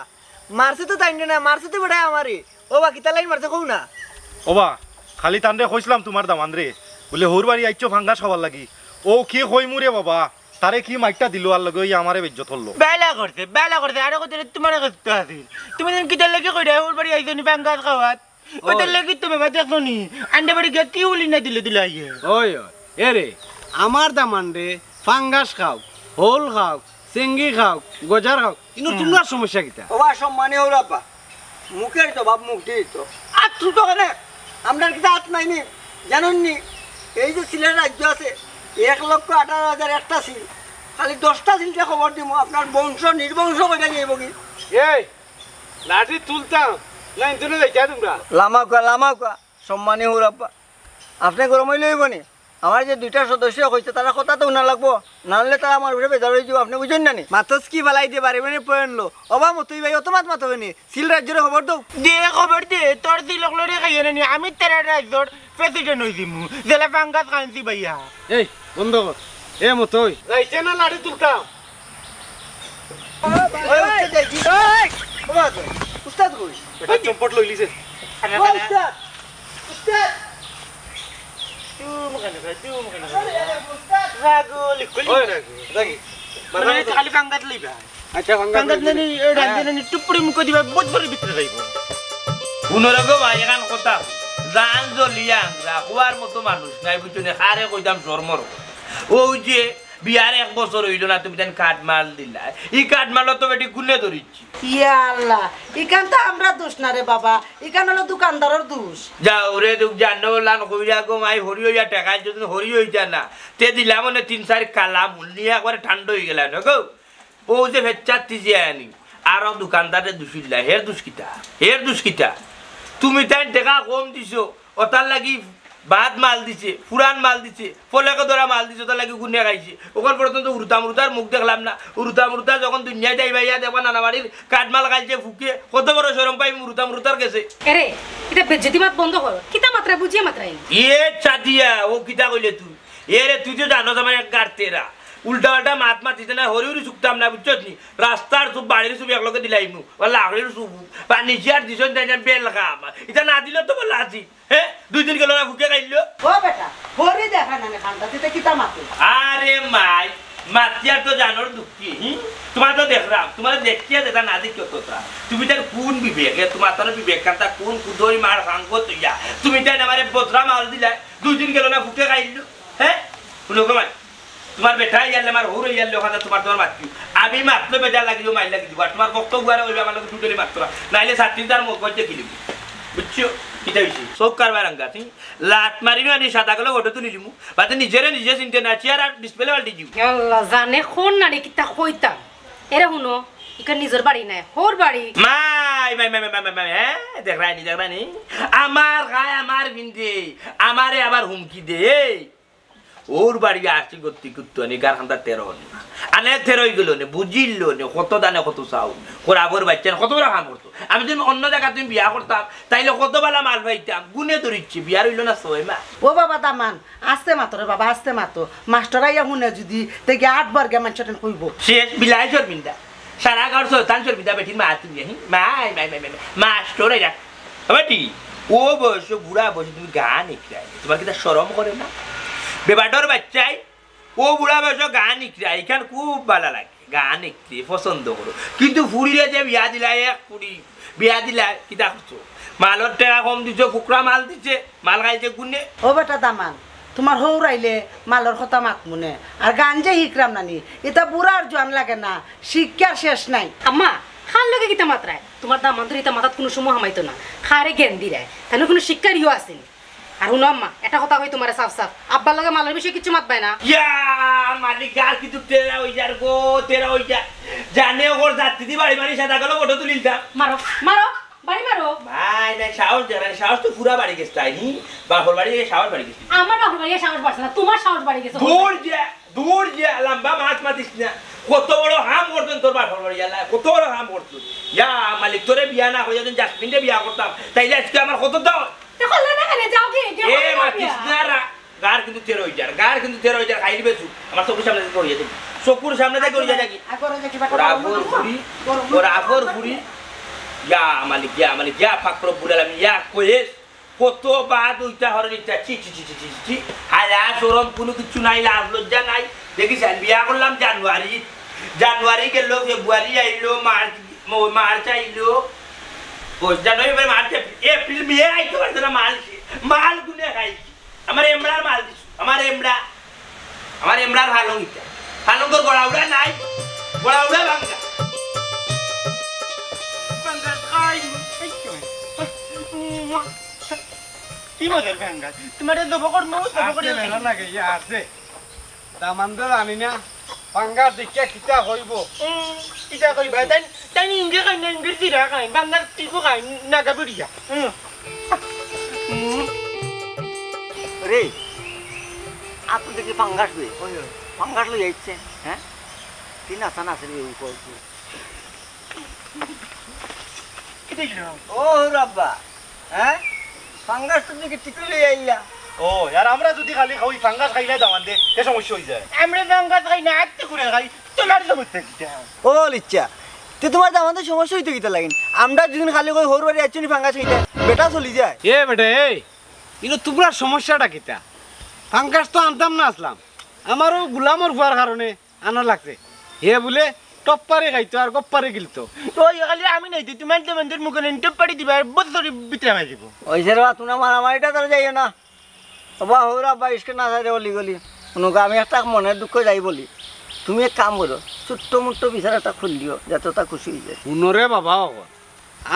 মারছে তো তাইন না, মারছে তো বেটায় আমারে। ও বা, কিতা লাগি মারছে কও না? ও বা, খালি তানরে কইছিলাম তোমার দামান রে, বুলে হৌর বাড়ি আইছো ফাঙ্গাস খাবার লাগি। ও কি কইমু রে বাবা, তারে কি মাইরটা দিল আর লগে ওই আমারে বেইজ্জত করলো। বেলা করছে, বেলা করছে, আরে কত তোমার কষ্ট আছে। তুমি দিন কিতার লাগি কইরা হৌর বাড়ি আইছো নি ফাঙ্গাস খাওয়াত? ওই। ওটার লাগি তো বাবা দেখছো নি? আন্ডা বাড়ি গিয়া কি উলি না দিলে দিলে আইয়ে। ওই, ওই, এ রে, আমার দামান রে, ফাঙ্গাস খাও, হোল খাও, চেঙ্গি খাও, গজার খাও, কিন্তু হুম। তোমরা সমস্যা কিতা? ও বা, সম্মানী হৌর আব্বা, মুখের জবাব মুখ দিয়ে তো। আত তুলতো কেনে? আমরার কিতা আত নাই নি? জানইন নি? এই যে সিলেট রাজ্য আছে, এক লক্ষ আঠারো হাজার একটা সিল, খালি দশটা সিলকে খবর দিমু, আপনার বংশ নির্বংশ কইরা যাইব কি? এই, লাঠি তুলতাম, না ইন্দুরে যাইতা তোমরা? লামাউকা, লামাউকা, সম্মানী হৌর আব্বা। আপনে গরম অইলে অইব নি? আমার যে দুইটা সদস্য কইছে, তারা কথা তো হুনা লাগবো, না হলে তারা আমার উপরে বেজার অইযিবো, আপনে বুঝইন না নি? মাতস কি বালাই দে বারে বারে পয়েন্ট লো। ও বা মতই ভাই, অত মাত মাতো কেনে? সিল রাজ্যরে খবর দেও। দে খবর দে, তোর সিল অকলরে খাইয়ে না নি, আমি তেরা রাজ্যর প্রেসিডেন্ট অই দিমু, জেলা ফাঙ্গাস খাইছি ভাইয়া। এই, বন্ধ কর। এ মতই। যাইতে না লাঠি তুলতাম। ওই উস্তাদ যাই কি? ওই! ও মা গো, উস্তাদ কই? এটা চম্পট লইলিছে। ও উস্তাদ! উস্তাদ! তুই মুখানে ভাই, তুই মুখানে ভাই। আরে, আরে, উস্তাদ! রাগো, লিখো, লিখো। ওই রাগো, রাগি। মানে, খালি ফাঙ্গাত লইবা। আচ্ছা, ফাঙ্গাত ফাঙ্গাত লইবা। নেনি, এই ডান হ্যাঁ। নেনি, টুপুরি মুখো দিবা, বুঝ ভরে ভিতরে যাইবো। হুনো রে গো ভাই, এখান কথা। জান জ্বলিয়া আংরা, খোয়ার মতো মানুষ নাই, বুঝছো নি? কারে কইতাম শরমর। ওই যে বিয়ার এক বছর অইলো না, তুমি তাইন কাঠমাল দিলা। ই কাঠমাল তো বেটি গুনে ধরিচ্ছি। ইয়া আল্লাহ, ইখান তো আমরার দোষ না রে বাবা, ইখান অইলো দোকানদারর দোষ। যাও রে, দুখ জানো লান কইরা গো মাই, হরি অইয়া ঠেকাইল, যদি হরি অইতা না, তে দিলাম মানে তিন চাইর কালা মূল নিয়া একবারে ঠান্ডা অই গেলা না গো। ও যে ফেচ্চার তিজে আনি, আরো দোকানদারে দুষিল্লা, হের দুষ কিতা? হের দুষ কিতা? তুমি তাইন টেকা কম দিছো, ওটার লাগি বাদ মাল দিছে, পুরান মাল দিছে, ফলেকে ধরা মাল দিছে, ওটার লাগি গুনে খাইছে। ওখান পর্যন্ত উরুতা মুরুতার মুখ দেখলাম না। উরুতা মুরুতা যখন দুনিয়াত যাইবা, ইয়া দেখবা নানা বাড়ির কাঠমাল খাইছে ফুকে, কত বড় শরম পাই উরুতা মুরুতার গেছে। এরে, ইটা বেজ্জতি মাত বন্ধ কর। কিতা মাতরায় বুঝিয়া মাতরায় নি। এ চাদিয়া, ও কিতা কইলে তুই? এরে, তুই তো জানোস আমার এক গাড় তেরা। উল্টা পাল্টা মাত মাতিস না, হরি হরি চুকতাম না, বুঝছস নি? রাস্তার চুপ, বাড়ির চুপ একলগে দিলাইমু, বা লাকড়ির চুপ, বা নিশিয়ার দিছন তাই না, বেল খাম। ইটা না দিলে তো বলা আছি, হে? দুই দিন গেল না, ফুকে খাইল। ও বেটা, হরি দেখা না নে খান্তা, তুই তো কিতা মাতে? আরে মাই, মাতিয়ার তো জানোর দুঃখী, হুম? তোমার তো দেখলাম, তোমার দেখিয়া যেটা না দেখিও তোতা। তুমি তার কোন বিবেকে, তোমার তার বিবেক কান্তা কোন কুদরি মার সাঙ্গ তুইয়া? তুমি তাই আমারে বদরা মাল দিলা, দুই দিন গেল না, ফুকে খাইল, হে? শুনো গো মাই, তোমার বেটা ইয়ারলে আমার হৌর ইয়ারলে ওখানে তোমার তোমার মাতছি। আমি মাতলে বেজার লাগি দিব, মাইর লাগি দিব। আর তোমার বক্তব্য আর ওইভাবে আমার লগে দুটোলি মাততো না। নাইলে ছাত্রী তার মুখ করতে কি দিব? বুঝছো? কিতা হইছে? চোখ কারবার আঙ্গা, ঠিক? লাত মারিবে আনি সাদা কালো ফটো তুলি লিমু। বাদে নিজেরে নিজে চিনতে না, চেয়ার আর ডিসপ্লে পাল্টি দিব। আল্লাহ জানে কোন নারী কিতা কইতাম। এরে হুনো, ইকার নিজর বাড়ি নাই, হৌর বাড়ি। মাই, মাই, মাই, মাই, মাই, মাই, হ্যাঁ? দেখরায়নি, দেখরায়নি? আমার গায়ে আমার বিন্দে, আমারে আবার হুমকি দে। এই, ওর বাড়ি আসছি গত্তি কুত্তু আনি গার খান্দা তেরো আনি। আনে তেরোই গেল নে, বুঝিল নে, কত দানে কত চাউল। খরাবর বাচ্চা নে, কত বড় কাম করতো। আমি যদি অন্য জায়গা তুমি বিয়া করতাম, তাইলে কত বালা মাল পাইতাম। গুনে ধরিচ্ছি, বিয়ার হইল না ছয় মাস। ও বাবা দামান, আস্তে মাতো রে বাবা, আস্তে মাতো। মাস্টর আইয়া হুনে যদি, তে গিয়া আট বার গিয়া মানষর টেন কইবো। শেষ, বিলাই শর্মিন্দা। সারা গাঁওর শয়তান শর্মিন্দা বেটির মা তুমি, হি? মাই, মাই, মাই, মাই, মাই। মাস্টর আইরা। ও বেটি, ও বয়স, বুড়া বয়স তুমি গান ইকরায়। তোমার কিতা শরম করে না? বেবাডর বাচ্চাই, ও বুড়া বয়স গান ইকরায়, ইখান খুব বালা লাগে। গান ইকতে পছন্দ করো। কিন্তু ফুড়িরে যে বিয়া দিলা, এক ফুড়ি বিয়া দিলা, কিতা করছো? মালর টেকা কম দিছো, ফুকরা মাল দিছে, মাল খাইছে গুনে। ও বেটা দামান, তোমার হৌর আইলে মালর কথা মাতমু নে। আর গান যে হিকরাম নানি, ইতা বুড়ার জোয়ান লাগে না, শিক্ষার শেষ নাই। আম্মা, খার লগে কিতা মাতরায়? তোমার দামান্দর ইতা মাথাত কুনু সময় হামাইতো না। খারে জ্ঞান দিরায়। তাইলে কুনু শিক্ষার ইয়ো আছে নি? আর হুনো আম্মা, এটা কথা কই তোমারে সাফ সাফ। আব্বার লগে মালর বিষয়ে কিচ্ছু মাতবায় না। ইয়া, মালিক গার কিন্তু তেরা হই যার গো, তেরা হই যার। জানে ওর জাতি দি বাড়ি বাড়ি সাদা কালো ফটো তুলিলতাম। মারো, মারো, বাড়ি মারো। ভাই, না, সাহস দেয় না, সাহস তো পুরা বাড়ি গেছে, তাই নি? বাপর বাড়ি গিয়া সাহস বাড়ি গেছে। আমার বাপর বাড়ি গিয়া সাহস বাড়ছে না, তোমার সাহস বাড়ি গেছে। দূর যা, দূর যা, লম্বা মাত মাতিস না। কত বড় হাম করছেন তোর বাপর বাড়ি, আল্লাহ, কত বড় হাম করছেন। ইয়া, মালিক, তোরে বিয়া না হইয়া যদি জাসমিনরে বিয়া করতাম, তাইলে আজকে আমার কত দাও? তে করলে না কেনে? যাও কি? গিয়া এ, করলে না মাতিস বিয়া? না রা। গার কিন্তু তেরো হই যার, গার কিন্তু তেরো হই যার, খাইলি বেসু। আমার চকুর সামনে থাকি হইয়া যাবি। চকুর সামনে থাকি হইয়া যাবি। আর করে দেখি বাটা ওরা গরম আফর মশলা। ফুরি, গরম ওরা মশলা। আফর ফুরি। ইয়া মালিক, ইয়া মালিক, ইয়া পাক রব্বুল আলামিন, ইয়া কয়েস। কত বাদ উইটা হরে নিতা, ছি, ছি, ছি। হায়া শরম কুনু কিচ্ছু নাই, লাজ লজ্জা নাই। দেখিস, আমি বিয়া করলাম জানুয়ারি, জানুয়ারি গেল, ফেব্রুয়ারি আইলো, মার্চ, ম-, মার্চ আইলো, ও জানুয়ারি, ফেব্রুয়ারি, মার্চ, এপ্রিল, মে আইতে পারছে না মাল, মাল গুনে খাইছি। আমার এমড়ার মাল দিছু, আমার এমড়া, আমার এমড়ার ভালো ইটা। ভালো তোর গড়া উড়া নাই, গড়া উড়া ভাঙ্গা। ভাঙ্গা খাই। কি মজার ভাঙ্গা? তোমার এই দবকর মুখ, দবকর আছে, মেলা লাগে, ইয়া আছে। দামান্দর আনি না, পাঙ্গাস দেখিয়া কিতা কইবো? উম, কিতা কইবা? তাই, তাই ইংরেজ কই না, ইংরেজ জিরা খাই, বান্দার টিপু খাই, নাগা বুড়িয়া। উম। উম। রে, আপনি দেখি পাঙ্গাস লই, ওই, ওই। পাঙ্গাস লই আইছে, হ্যাঁ? কি নাচা নাচে রে, ওই কর। কিতা হইল? ও রাব্বা, হ্যাঁ? পাঙ্গাস তো দেখি টিকলি লই আইলা। ও, আর আমরা যদি খালি খাই, পাঙ্গাস খাইলে দামান দে, কে সমস্যা হয়ে যায়? আমরা পাঙ্গাস খাই না, আত্তে করে খাই, তোমার সমস্যা কিতা? ও লিচ্ছা, তে তোমার দামান্দর সমস্যা হইতো কিতা লাগিন? আমরা দুদিন খালি কই হৌর বাড়ি আইছো নি পাঙ্গাস খাইতে, বেটা চলি যায়। এ বেটা, এই, ইনো তোমরা সমস্যাটা কিতা? পাঙ্গাস তো আনতাম না আসলাম, আমারও গুলামর ফুয়ার কারণে আনা লাগছে। হে বুলে টপ্পারে খাইতো আর গপ্পারে গিলতো। তো ওই খালি আমি নাই, তুই মানতে মানতে মুখে নেন টপ্পারি দিবা, আর বছর ভিতরে আমি দিব। ওই যে রে, তোমরা মারামারিটা তারা যাইও না। বাবা, হৌরা বাইশকে না যায় রে, অলি গলি। হুনুকা, আমি একটা মনের দুঃখ যাই বলি। তুমি এক কাম করো, ছোট্ট মোট্ট বিচার একটা খুললিও, যাতে ওটা খুশি হয়ে যায়। হুনরে বাবা, অখন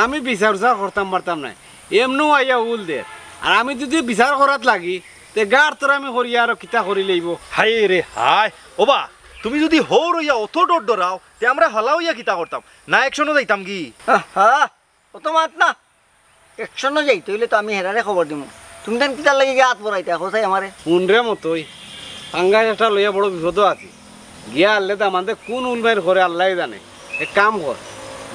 আমি বিচার উচার করতাম পারতাম নায়, এমনেও আইয়া উল দের। আর আমি যদি বিচার করাত লাগি, তে গার তোর আমি করিয়া আরো কিতা করি লইব। হায় রে হায়, ওবা, তুমি যদি হৌর হইয়া অত ডর ডরাও, তে আমরা হালা হইয়া কিতা করতাম? না একশনো যাইতাম কি? আহা, অত মাত না। একশনো যাইতে হইলে তো আমি হেরারে খবর দিমু। তুমি তান কিতার লাগি গিয়া হাত বড়াইতে, হোসাই আমারে। হুনরে মতই, পাঙ্গাস একটা লইয়া বড় বিপদও আছি। গিয়া আনলে দামান্দে কোন উলমাইর করে আল্লাহ জানে। এক কাম কর,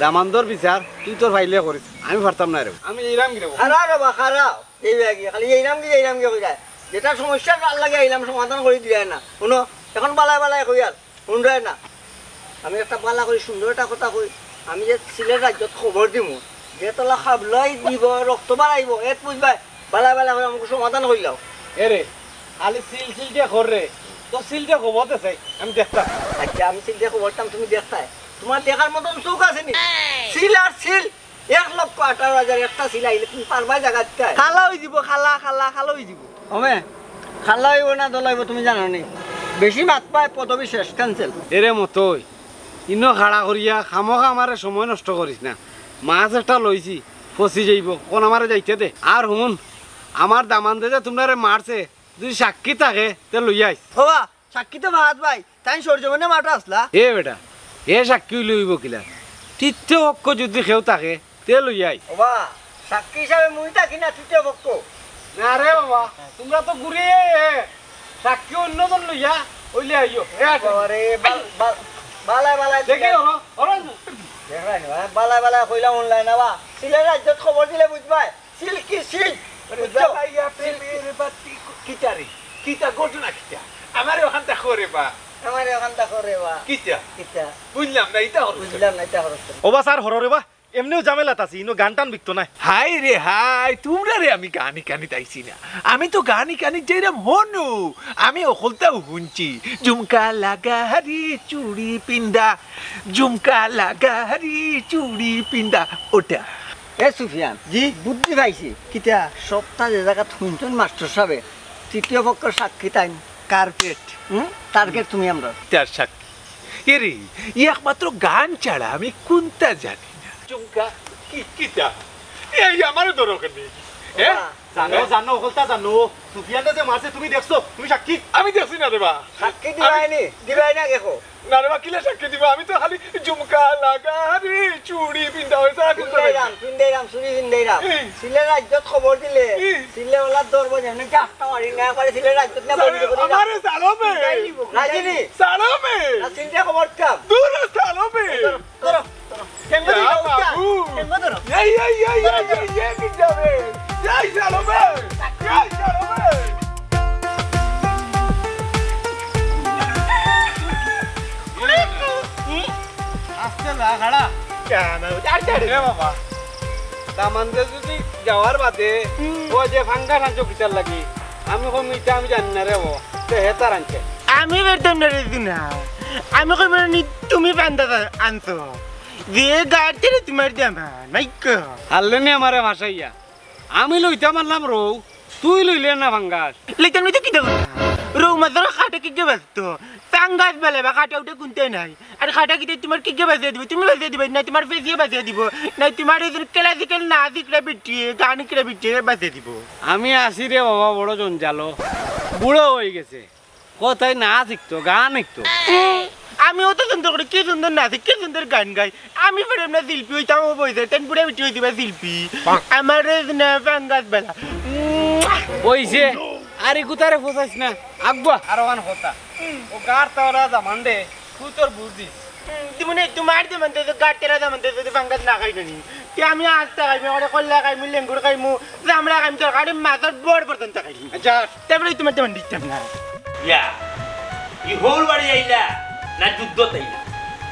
দামান্দর বিচার তুই তোর ফাইলে করিস, আমি পারতাম না রে। আমি এইরাম গিরে। খারা রে বা, খারা। এই ব্যাগি, খালি এইরাম কি, এইরাম কি কই যায়। যেটা সমস্যা তার লাগি আইলাম, সমাধান করি দিলাই না। হুনো, এখন বালায় বালায় কই আর। হুনরায় না, আমি একটা বালা করি সুন্দর একটা কথা কই। আমি যে সিলেট রাজ্যত খবর দিমু, যে তলা খাবলাই দিব, রক্ত বাড়াইব, এত বুঝবায়, বালা বালা করি আমাকে সমাধান কইলাও। এরে, খালি সিল সিল দিয়া খর রে, তো সিল দিয়া খবর দে চাই, আমি দেখতাম। আচ্ছা, আমি সিল দিয়া খবর দিতাম, তুমি দেখতায়? তোমার দেখার মতন চোখ আছে নি? সিল আর সিল। এক লক্ষ আঠারো হাজার একটা সিল আইলে তুমি পারবায় জাগা দিতায়? খালা অই যিবো, খালা, খালা, খালা অই যিবো। ওমে, খালা অইবো না দলা অইবো তুমি জানো নি? বেশি মাত পায় পদবী শেষ, cancel। এরে মতই, ইনো খাড়া করিয়া খামোখা আমারে সময় নষ্ট করিস না। মাছ একটা লইছি, ফসি যাইবো, কোন আমারে যাইতে দে। আর হুন, আমার দামান্দে যে তুমরারে মারছে, যদি সাক্ষী থাকে, তে লইয়া আইস। ওবা, সাক্ষী তো ফাহাদ ভাই, তাইন সরজমিনে মাঠো আছলা। এ বেটা, এ সাক্ষী অইলে অইবো কিলা? তৃতীয় পক্ষ যদি কেউ থাকে, তে লইয়া আইস। ওবা, সাক্ষী হিসাবে মুই থাকি না তৃতীয় পক্ষ। না রে বাবা, তুমরা তো ঘুরিয়ে সাক্ষী অন্যজন লইয়া অইলে আইও। এ আছে। বাবারে, বাল-, বাল-, বালায় বালায় দেখি দিলাম। হলো, হলো না। দেখলাই না, বালায় বালায় কইলাম online না বা। সিলেট রাজ্যত খবর দিলে বুঝবায়। Silky seal. বুঝছো? জ্বালাইয়া প্রেমের বাতি ক-, কিতা রে? কিতা ঘটনা কিতা? আমারে অখানতা কও রে বা। আমারে অখানতা কও রে বা। কিতা? কিতা? বুঝলাম না, ইতা হলো। বুঝলাম না, ইতা হলো। ওবা স্যার, হরো রে বা। এমনেউ ঝামেলাত আছি, ইনো গান টান বিকতো নায়। হায় রে হায়, তুমরারে আমি গানি কানি তাইছি না। আমি তো গানি কানি যেরাম হনু, আমি অকলতাউ হুনছি। ঝুমকা লাগা হারি চুড়ি পিন্দা, ঝুমকা লাগা হারি চুড়ি পিন্দা, ওটা। এ সুফিয়ান, জি? বুদ্ধি পাইছি। কিতা? সপ্তাহ যে জাগাত হুনছইন মাস্টার সাবে, তৃতীয় পক্ষর সাক্ষী তাইন। কার্পেট, হুম? টার্গেট তুমি আমরা। তার সাক্ষী। এরে, ই একমাত্র গান ছাড়া আমি কুনতা জানি না। চুমকা, কি, কিতা? এই আমারে ধরো কেনে? হ্যাঁ? বাহ। জানো, জানো, হকলতা জানো। সুফিয়ানরে যে মারছে, তুমি দেখছো? তুমি সাক্ষী? আমি দেখছি না রে বা। সাক্ষী দিবায় নি? দিবায় না দেখো। না রে বা, কিলা সাক্ষী দিবা? আমি তো খালি ঝুমকা লাগা রে, চুড়ি পিন্দা অইছে, আর কুনতা পিন্দাইরাম, পিন্দাইরাম, চুড়ি পিন্দাইরাম। এই। সিলে রাজ্যত খবর দিলে, এই। সিলে ওলা দরবার যেমনে জাপটা মারি না পারে, সিলে রাজ্যত না বন্ধ করে দাও। আমারে সালামে। পিন্দাই নিব, পিন্দাই নিব। রাজিনী। সালামে। না, সিলে খবর চাপ। দূর সালামে। ধরো, ধরো, ধরো। কেমন ইয়া ধরো, উঠা? বাবু। কেমন ধরো? এই, এই, এই, ধরো, এই, ধরো। এই, এই, কি যাবে? এই, সালামে। এই, সালামে। হুম? আস্তে যা, খাড়া। কেন? আর কে রে? এ বাবা, দামান্দে যদি যাওয়ার বাদে হুম। ও যে ফাঙ্গাস আনছো কিতার লাগি, আমি কইমু, "ইটা আমি জানি না রে ও, তে হে তার আনছে।" আমি বেরতাম না রে দুনা। আমি কইমু না নি, তুমি বান্দা আনছো। যে গাড়ি রে তোমার দামা, নাই কো। হারলে নি আমারে ভাসাইয়া। আমি লইতাম আনলাম রৌ, তুই লইলে না ফাঙ্গাস। লইতাম না তো কিতা করতাম? রৌ মাছর কাটা কিগে বাঁচতো? ফাঙ্গাস বেলে বা কাটা উঠে কুনতে নাই। আর কাটা কিতা তোমার কিগে বাঁচিয়া দিব? তুমি বাঁচিয়া দিবায়, না তোমার ফেসিয়ে বাঁচিয়া দিব, না তোমার এই যে ক্লাসিক্যাল নাচ ইকরা বিটিয়ে, গান ইকরা বিটিয়ে বাঁচিয়া দিব। আমি আছি রে বাবা বড় জঞ্জালো, বুড়া অই গেছে। কথায় নাচ শিখতো, গান শিখতো। আমি অত সুন্দর করি কি সুন্দর নাচি, কি সুন্দর গান গাই। আমি পারতাম না শিল্পী অইতাম, ও বইছে, তাইন বুড়া বিটি অইছে বা শিল্পী। আমার না ফাঙ্গাস বেলা। অইছে, আর ইগুতারে ফসাইস না, আগুয়া। আর অখান কথা, ও গার তাওরা দামান্দে, তুই তোর বুঝ দিস। হুম, তুমি নে, তোমার দামান্দে তো গার তাওরা দামান্দে যদি ফাঙ্গাস না খাই নি। তে আমি আস্তা খাইমু, ওরে কল্লা খাইমু, লেঙ্গুর খাইমু, চামড়া খাইমু, তরকারি মাছর বড় পর্যন্ত খাইমু। আচ্ছা। তারপরে তোমার তেমন দিতাম না। ইয়া, ই হউর বাড়ি আইলা না যুদ্ধত আইলা?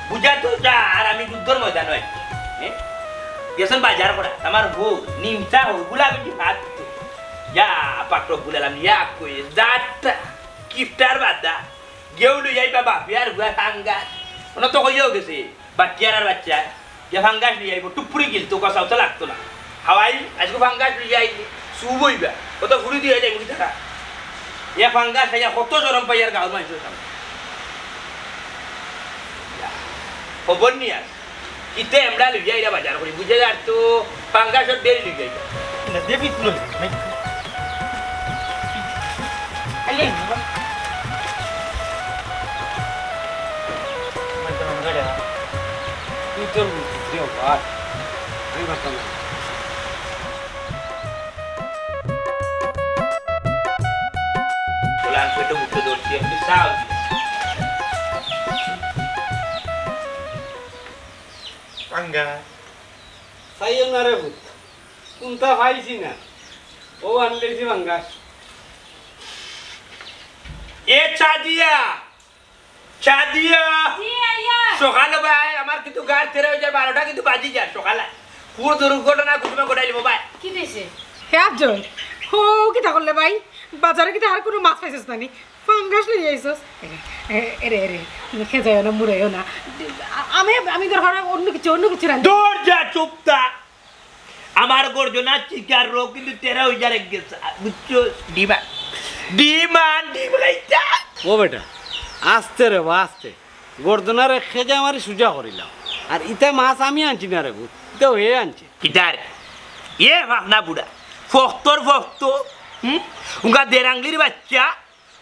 বুঝা তো যা, আর আমি যুদ্ধর ময়দানো আইছি। হ্যাঁ? গেছইন বাজার করা, আমার হউ, নিমতা হউ, গুলা বেটি ভাত দিতে। ইয়া, পাকড় গুলালাম, ইয়া কই, দাঁতটা, কিপটার বাদা, গেউ লই আইবা বাপে আর হুয়া ফাঙ্গাস। ওনা তো কইয়াও গেছে। বাচ্চার আর বাচ্চা, যে ফাঙ্গাস লইয়া আইবো, টুপুরি গিলতো, কষাও তো লাগতো না। হাওয়াই, আজকে ফাঙ্গাস লইয়া আইলে, সুব অইবা। কত ফুড়ি দিয়া যাইবো কি টাকা? ইয়া ফাঙ্গাস খাইয়া কত শরম পাইয়ার গাঁওর মানষর সামনে। খবর নি আর। কিতে আমরা লইয়া আইরা বাজার করি, বুঝে যার তো ফাঙ্গাসর বেরি লইয়া আইরা। না, দেবি তুলো। আলে, বাবা। তুই তোর বুঝছিস রে বাবা, আমি পারতাম না। বলে, "আমি পেটে মুখে ধরছি, আপনি চাও।" পাঙ্গা। চাইও না রে ভূত, কুন্তা পাইছি না, ও আনলেছি পাঙ্গা। এ চা দিয়া। সাদিয়া! জি, আইয়া। সকালে ভাই, আমার কিন্তু গার তেরো হাজার বারোটা কিন্তু বাজি যায় সকালে। কোন দুর্ঘটনা কুটুমে ঘটাইলিব ভাই। কি দিছে? হে আফজল, হো, কিতা করলে ভাই? বাজারে কিতা আর কোনো মাছ পাইছস না নি? ফাঙ্গাস লই আইছস? এরে, এ-, এরে, এরে, তুমি খেজাইও না, মুড়াইও না। আ-, আমি, আমি দরকার হয় অন্য কিছু, অন্য কিছু রান্ধি। দূর যা, চুপ থাক। আমার গর্জনা চিকার রোগ কিন্তু তেরো হাজার এক গেছে, বুঝছো? ডিমা, ডিমা, ডিম খাইতা। ও বেটা, আস্তে রে বা, আস্তে। গর্জনারে খেজা মারি সুজা করিলাম। আর ইতা মাছ আমি আনছি না রে, বুঝ, ইতা হয়ে আনছে। কিতার? এ ফাফনা বুড়া, ফক্তর ফক্ত, হুম? উঙ্গা দেরাংলির বাচ্চা,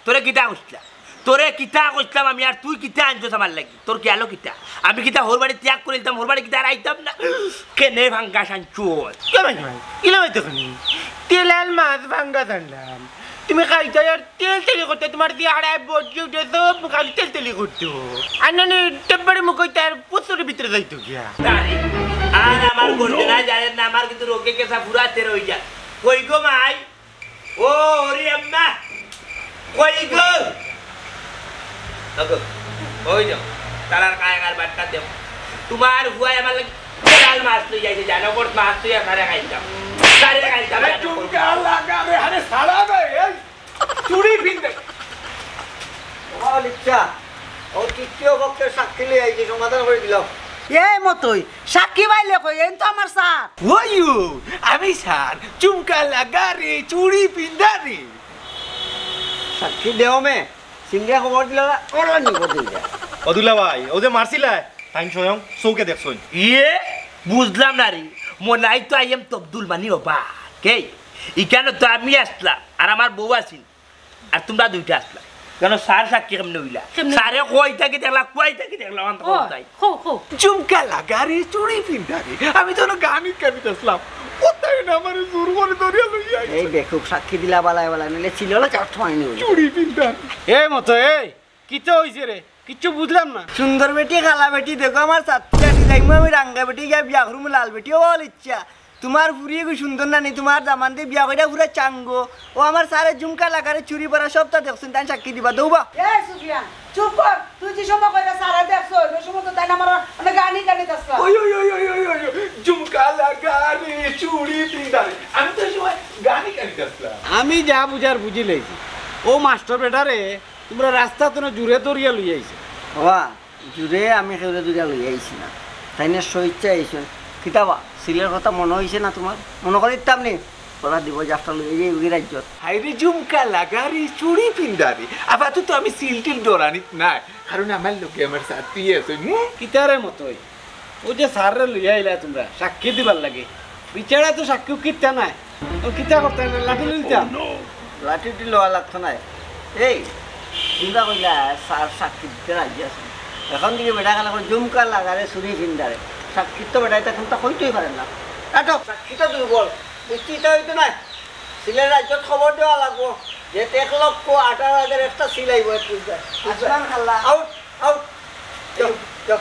তোরে কিতা কইছলাম? তোরে কিতা কইছলাম আমি, আর তুই কিতা আনছস আমার লাগি? তোর কি আলো কিতা? আমি কিতা হর বাড়ি ত্যাগ করে দিতাম, হর বাড়ি কিতা আর আইতাম না? কেনে ফাঙ্গাস আনছস? ইলা ভাই, ইলা ভাই দেখনি, তেলাল মাছ ফাঙ্গাস আনলাম। তুমি খাইতায় আর তেল তেলি করতে, তোমার চেহারায় বর্জি উঠে, সব খালি তেল তেলি করতো। আর নানি টেব্বারে মুখ হইতে আর পুতুরের ভিতরে যাইতো গিয়া। তারে, আর আমার করতে না জানেন না, আমার কিন্তু রোগে কেসা পুরা তেরো হই যায়। কই গো মাই? ও, ওরে আম্মা, কই গো? ওগো, ওই যাও, তারার কায়গার বাট্টা দেও। তোমার হুয়াই আমার লাগি লাল মাছ লই যাইছে, জানো, বড় মাছ লই আর তারে খাইতাম। তারে খাইতাম, এই জানো, চুলকা লাগা রে, আরে সারা রে, এই চুড়ি পিনতে। ও লিচ্ছা, ও তৃতীয় পক্ষের সাক্ষী লই আইছি, সমাধান করে দিলাম। এ মতই, সাক্ষী বাইলে কই, এন তো আমার স্যার। ওইও, আমি স্যার, চুমকা লাগা রে, চুড়ি পিন্দা রে। সাক্ষী দেও মে, সিংহে খবর দিলা, ওরা নিব দিলা। ও দুলা ভাই, ও যে মারছিলা, তাইন স্বয়ং চোখে দেখছইন। ইয়ে, বুঝলাম না রে, মনে হয় তো আই এম তবদুল মানি ওবা। কে? ইখানো তো আমি আসলাম, আর আমার বউ আছিল। আর তোমরা দুইটা আসলা। কেন স্যার সাক্ষী কেমনে হইলা? কেমনে? স্যারে কই থাকি দেখলা, কই থাকি দেখলা, অন্ত ও, কোথায়? কো, কো। চুমকা লাগা রে, চুড়ি পিন্দা রে। আমি তো গানি গানি আসলাম। কোথায় না আমারে জোর করে ধরিয়া লইয়া আইছে। এই দেখো, সাক্ষী দিলা বালায় বালায়, নইলে ছিল হলো চার সময় নিয়ে। চুড়ি পিন্দা। এই মতো, এই, কিতা হইছে রে? কিচ্ছু বুঝলাম না। সুন্দর বেটি, কালা বেটি, দেখো আমার ছাত্রী আনি যাইমু আমি রাঙ্গা বেটি, গিয়া বিয়া করমু লাল বেটি, ও বল ইচ্ছা। তোমার ফুরি এগু সুন্দর নানি, তোমার দামান দিয়ে বিয়া কইরা পুরা চাঙ্গো। ও আমার স্যারে ঝুমকা লাগারে চুরি পরা সবটা দেখছইন, তাই সাক্ষী দিবা, দৌবা। এ সুফিয়ান, চুপ কর। তুই যে সময় কইরা স্যারে দেখছইন, ওই সময় তো তাই না আমার অনেক গানি গানি দেখছলাম। ওই, ওই, ওই, ওই, ওই, ওই, ওই, ঝুমকা লাগা রে, চুড়ি পিন্দা রে। আমি তো ওই সময় গানি গানি দেখছলাম। আমি যা বুঝার বুঝি লইছি। ও মাস্টার বেটারে তোমরা রাস্তা তো না জুরে ধরিয়া লই আইছে। বাবা, জুরে আমি কেউরে দুইটা লইয়া আইছি না, তাই না স্বইচ্ছা আইছইন। কিতাবা, সিলের কথা মনে হইছে না তোমার? মনে করি দিতাম নি? ওরা দিব জাফটা লইয়া যাই ওই রাজ্যত। হাই রে ঝুমকা লাগা রে, চুড়ি পিন্দা রে। আপাতত আমি সিল টিল ডরানিত নাই, কারণ আমার লগে আমার সাথী আছে। হুম? কিতারে মতই? ও যে স্যাররে লইয়া আইলা তোমরা সাক্ষী দিবার লাগে, বিচারা তো সাক্ষী কিতা নাই। ও কিতা করতে না, লাঠি লইতা? লাঠি উঠি লওয়া লাগতো না। এই, তোমরা কইলা স্যার সাক্ষী দিতে রাজি আছে। এখন দিকে বেটা গেলে কই ঝুমকা লাগারে, চুড়ি পিন্দারে। সাক্ষী তো বেটা এটা কোনটা কইতেই পারে না। কাটো, সাক্ষী তো দুর্বল। বুঝছি, এটা হইতো না। সিলের রাজ্যত খবর দেওয়া লাগবো যে এক লক্ষ আঠারো হাজার একটা সিল আইবো এক পয়সা। আসমান খাল্লা। Out, out. যাও, যাও।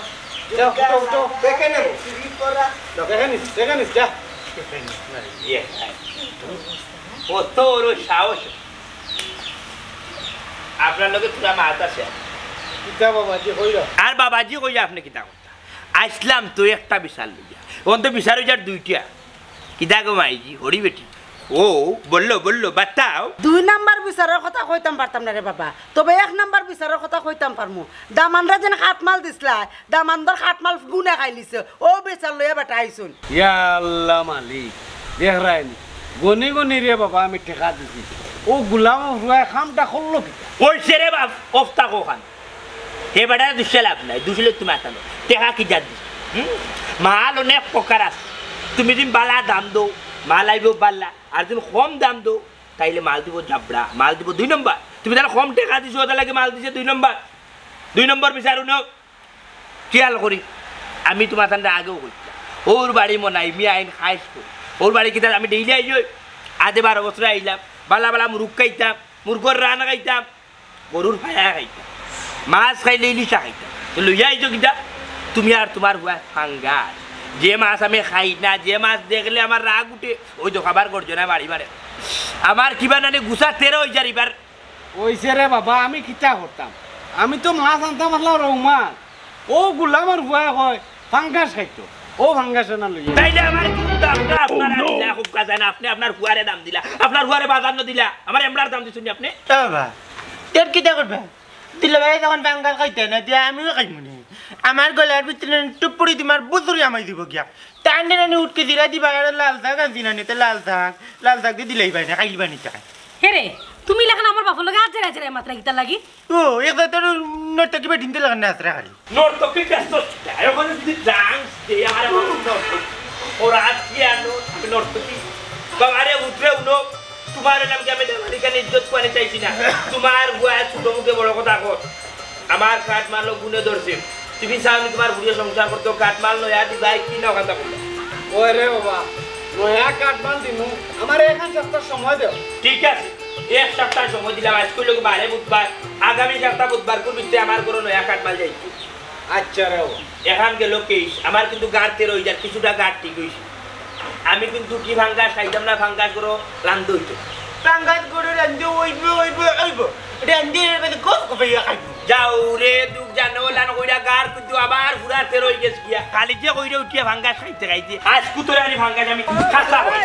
যাও, উঠো, উঠো। দেখে নেব। চুরি করা। দেখে নিস, দেখে নিস, যা। ইয়ে, কত বড় সাহস। আপনার লগে পুরা মাত আছে। কিতা বাবাজি কইরা? আর বাবাজি কইয়া আপনি কিতা করতা? আইসলাম তো একটা বিচার লইয়া। অন্ত বিচার হইয়ার দুইটা। কিতা গো মাইজি, হরি বেটি? ও, বললো, বললো, বাতাও। দুই নাম্বার বিচারর কথা কইতাম পারতাম না রে বাবা, তবে এক নাম্বার বিচারর কথা কইতাম পারমু। দামানরা যেন খাটমাল দিছলায়, দামান্দর খাটমাল গুনে খাইলিছে, ও বিচার লইয়া বেটা আইছুন। ইয়া আল্লাহ মালিক, দেখরায়নি, গনি গনি রে বাবা আমি টেকা দিছি, ও গুলাম ফুয়ায় কামটা করলো কিতা? ওই সে রে বাপ, অফতা কোখান। হে বেটায় দুষে লাভ নাই, দুষলে তুমি আতানো। টেকা কি জাত দিস? হুম? মাল অনেক প্রকার আছে। তুমি যদি বালা দাম দেও, মাল আইবো বালা। আর যদি কম দাম দেও, তাইলে মাল দিব জাবড়া, মাল দিব দুই নম্বর। তুমি তাহলে কম টেকা দিছো, ওটার লাগি মাল দিছে দুই নম্বর। দুই নম্বর বিচার হুনো, খেয়াল করি। আমি তোমার তানরে আগেও কইছিলাম, ওর বাড়ি মনাই, মিয়া আইন খাইস করি। ওর বাড়ি কিতা আমি ডেইলি আইলি ওই? আদে বারো বছরে আইলাম, বালা বালা মুরুগ খাইতাম, মুরগর রান খাইতাম, গরুর ফায়া খাইতাম, মাছ খাইলে ইলিশা খাইতাম। তো লইয়া আইছো কিতা? তুমি আর তোমার ফুয়া ফাঙ্গাস। যে মাছ আমি খাই না, যে মাছ দেখলে আমার রাগ উঠে, ওই তো খাবার গর্জনায় বাড়ি মারে। আমার কিবা নানি গুছা তেরো হই যার ইবার। ওইছে রে বাবা, আমি কিতা করতাম? আমি তো মাছ আনতাম আছলাম রৌমান। অউ গুলামর ফুয়ায় কয় ফাঙ্গাস খাইতো। অউ ফাঙ্গাস আনা লইয়া। তাইলে আমার কোন দামটা আপনার দিলা, খুব কাজা না, আপনে আপনার ফুয়ারে দাম দিলা, আপনার ফুয়ারে বাজার ন দিলা, আমার এমরার দাম দিছইন নি আপনে? ও বা, তোর কিতা করবে? দুলাভাই যখন ফাঙ্গাস খাইতে না দিয়া আমিও খাইমু নি। আমার গলার ভিতরে টুপুরি তোমার বুতুরি আমাই দিব গিয়া। তান্ডে নানি উঠকে দিলা দিবা আর লাল শাক আনছি নানি, তে লাল শাক, লাল শাক দি দিলাই বাইনে, খাইলি বানি তাই। হে রে, তুমি লাখান আমার বাপর লগে আজ জেরা জেরা মাত্রা কিতা লাগি? ও, এক জাতর নর্তকী বেটিন্তে লাখান নাচরা খালি। নর্তকী ব্যস্ত, এখন যদি ডান্স দেই, আমার এখন নর্তকী। ওরা আজকে আনো, আমি নর্তকী। বাবারে, উঠরে উনো, তোমার নাম কি আমি দেওয়ানিকার ইজ্জত পানি চাইছি না। তোমার বুয়া ছোট মুখে বড় কথা কর। আমার কাঠ মারলো গুনে ধরছে। তুমি চাও নি তোমার বুড়িয়ে সংসার করতো, কাঠ মাল নয়া দিবাই কি না কথা বললো। ওরে বাবা, নয়া কাঠ মাল দিমু, আমার এখন সপ্তাহ সময় দেও। ঠিক আছে, এক সপ্তাহ সময় দিলাম, আজকে লোক বারে বুধবার, আগামী সপ্তাহ বুধবার কোন ভিতরে আমার ঘরো নয়া কাঠ মাল যাইতো। আচ্ছা রে বাবা। এখন গেল কেস, আমার কিন্তু গাড়তে রই যার, কিছুটা গাড় ঠিক হইছে। আমি কিন্তু কি ফাঙ্গাস খাইতাম না, ফাঙ্গাস করো রান্ধ হইতো। ফাঙ্গাস করো রান্ধ হইব, হইব, হইব। রান্ধি এর মধ্যে কফ কফে ইয়া খাইব। যাও রে, দুঃখ জানো, লান কইরা গার কিন্তু আবার ফুরাতে রই গেছে গিয়া। খালি যে কইরে উঠিয়া ফাঙ্গাস খাইতে খাইতে। আজ কুতরে আনি ফাঙ্গাস আমি খাসা করি।